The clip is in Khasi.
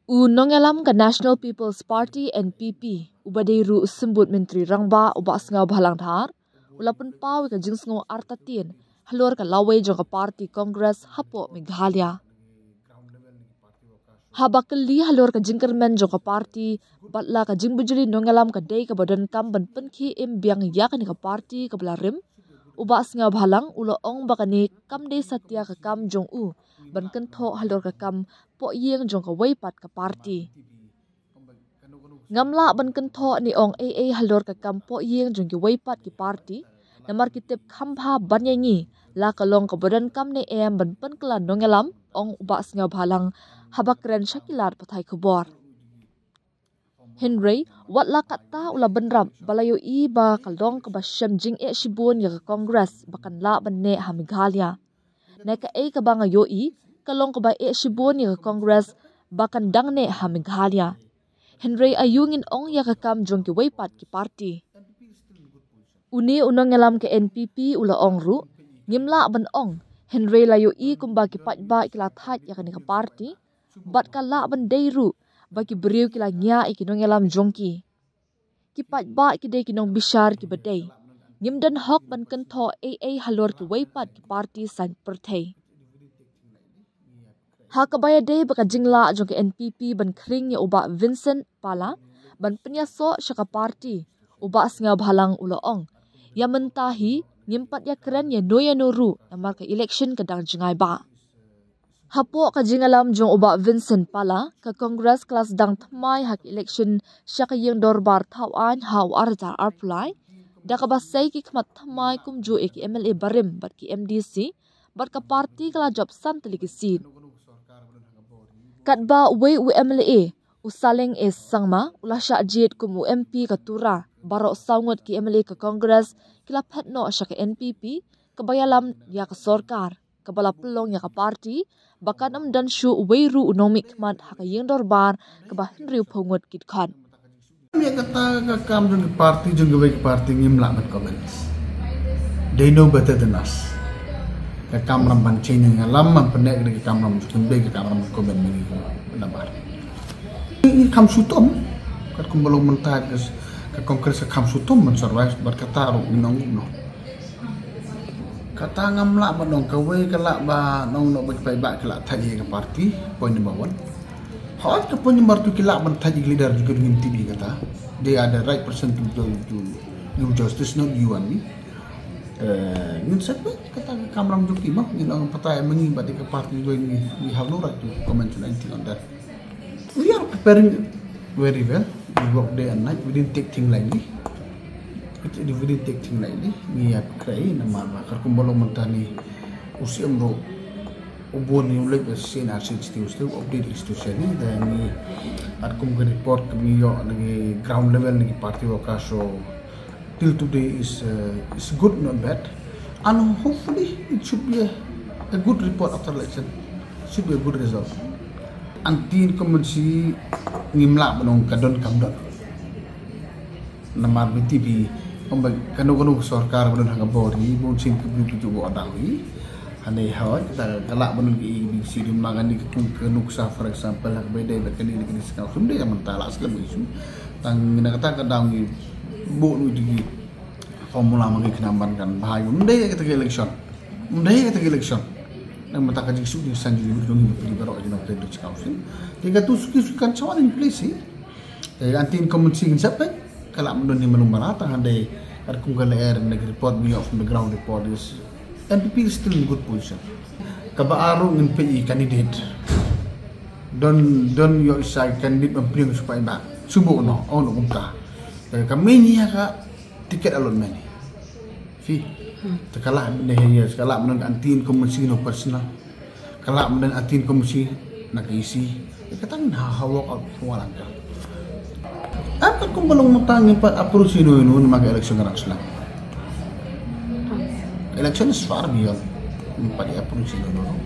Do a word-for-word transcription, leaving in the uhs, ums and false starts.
U nongïalam ka National People's Party, N P P, uba dei ruh u symbud Myntri Rangbah, u Bah Sniawbhalang Dhar, u la pynpaw ïa ka jingsngew artatien halor ka lawei jong ka party Congress hapoh Meghalaya. Haba kylli halor ka jingkyrmen jong ka party bad la ka jingbujli nongïalam ka dei kaba donkam ban pynkhie im biang ïa kane ka party kaba la rim, u Bah Sniawbhalang u la ong ba kane kam dei satia ka kam jong u ban kynthoh halor ka kam pohïing jong kawei pat ka party. Ngam lah ban kynthoh ne ong ei ei halor ka kam pohïing jong kiwei pat ki party, namar ki tip kham bha ban ïa ngi la ka long kaba donkam ne em ban pynkylla nongïalam, ong u Bah Sniawbhalang haba kren sha ki lad pathai khubor. Hynrei wat la katta u la bynrap ba la ïohi ba ka long kaba shem jingeh shibun ïa ka Congress ba kan lah ban neh ha Meghalaya. Na kaei kaba nga ïohi, ka long kaba eh shibun ïa ka Congress ba kan dang neh ha Meghalaya. Hynrei aïu ngin ong ïa ka kam jong kiwei pat ki party? Une u nongïalam ka N P P u la ong ruh, ngim lah ban ong, hynrei la ïohi kumba ki paidbah ki la thait ïa kane ka party, bad ka lah ban dei ruh ba ki briew ki la ngiah ïa ki nongïalam jong ki. Ki paidbah ki dei ki nongbishar kiba dei. Ngim don hok ban kynthoh ei ei halor kiwei pat ki party saiñ pyrthei. Ha kaba ïadei bad ka jinglah jong ka N P P ban khring ïa u Bah Vincent Pala ban pynïasoh sha ka party, u Bah Sniawbhalang u la ong, ïa mynta hi ngim pat ïakren ïano ïano ruh namar ka election ka dang jngai bha. Hapoh ka jingïalam jong u Bah Vincent Pala, ka Congress ka la sdang thymmai ha ka election sha ka ïing dorbar thaw aiñ ha u ar hajar arphew lai, da kaba sei ki khmat thymmai kumjuh ïa ki M L A barim bad ki M D C, bad ka party ka la jop san tylli ki seat. Katba uwei u M L A, u Saleng A Sangma, u la shah jied kum u M P ka Tura, baroh saw ngut ki M L A ka Congress ki la phet noh sha ka N P P kaba ïalam ïa ka sorkar, kaba la pynlong ïa ka party ba kan ym don shuh uwei ruh u nongmihkhmat ha ka ïing dorbar kaba hynriewphew ngut ki dkhot. Ïa kata ka kam jong ki party, jong kiwei ki party ngim lah ban comment. They know better than us. Ka kamram ban change ïalam, ban pyneh ka kamram jong ki, ka kamram ban comment mynta. Ngi kham shu tom, katkum ba long mynta ka Congress ka kham shu tom ban survive, bad kata ruh ngi nong kumno. Kata ngam lah ban ong, kawei ka lah ban ong noh ba ki paidbah ki lah thait ïa ka party, point number one. Hooid, ka point number two, ki lah ban thait ïa ki leader jong ki, ngim tip ïa kata. They are the right person to, to, to do justice, not you and me. Eh, ngin set back, kata ka kamram jong ki, ma ngin ong patai ma ngi bad ïa ka party jong ngi, we have no right to comment on anything on that. We are preparing very well. We work day and night. We didn't take things lightly. We didn't take things lightly. Ngi ïa kren namar ba katkum ba long mynta ne u C M ruh u bun ne u leit ba shisien ar shisien, u update institution ne, da ngi katkum ka report kaba ngi ïoh na ki ground level na ki party workers, so till today is, uh, is good, not bad. And hopefully it should be a, a good report after election. Should be a good result. Anti incumbency ngim lah ban ong ka don kam don. Namar ba tip hi, ong ba kano kano ka sorkar ba don ha ka bor hi, bun sien ki briew ki ju bok daw hi. Hangne hooid, kata ka lah ban ong ki A B C, dei ma kane ka nuksa, for example, ha kaba ïadei bad kane, kane ka sngewsih, ym dei ïa mynta, la slem ka issue. Tang na kata ka daw ngi buh noh ïa ki formula ma ngi khnang ban kan bha ïa, ym dei ïa kata ka election. Ym dei ïa kata ka election. Namar kata ka jingsuk jingsaiñ jong ngi, jong ngi baroh, jong ngi baroh, jong ngi baroh. Te katu suki suki kan sa wan in place hi. Te anti incumbency ngin sa peit, ka lah ban don hi malu mara, tang hynrei katkum ka lyer na ka report, me from the ground report is N P P is still in good position. Kaba ar ruh ngin peit ïa i candidate. Don, don ïoh i sa i candidate ban pynïeng sha paidbah. Shu buh noh, ong noh kumta. Te ka main ïa ka ticket allotment. Phi. Te ka lah ban dei, yes, ka lah ban don anti incumbency na personal. Ka lah ban don anti incumbency na ka E C. Te kata ngin ha, ha work out pynwalangka. Em katkum ba long mynta ngim pat approach ïano ïano namar ka election ka dang sdang. Election is far beyond. Ngim pat approach ïano ïano.